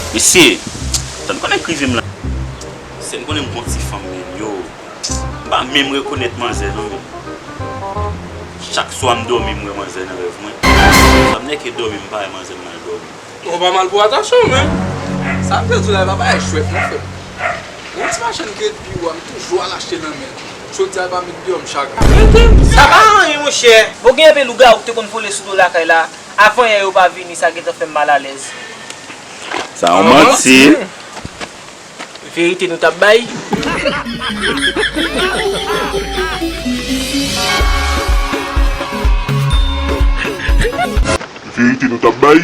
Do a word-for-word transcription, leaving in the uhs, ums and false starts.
Mesye, tann konnen k rive m la. Se m konnen m gon ti fanm, men yo, m pa menm rekonèt manzè non, men chak swa m dòmi, m wè manzè nan rèv mwen. Sa m nèke dòmi, m pa wè manzè, m mal dòmi. Ou pa mal pou atansyon, men. Sa m te di w la, e pa bagay chwèt non, frè m. Yon ti machann kredi pi wa, m toujou al achte nan men l. Jodi a, l pa met deyò m chagren. Sa pa anyen, monchè. Bon, gen enpe lougawou ki te konn vole sou do lakay la. Avan yè yo pa vini, sa gentan fè m malalèz. Sa yon manti. Verite nou t ap bay. Verite nou t ap bay.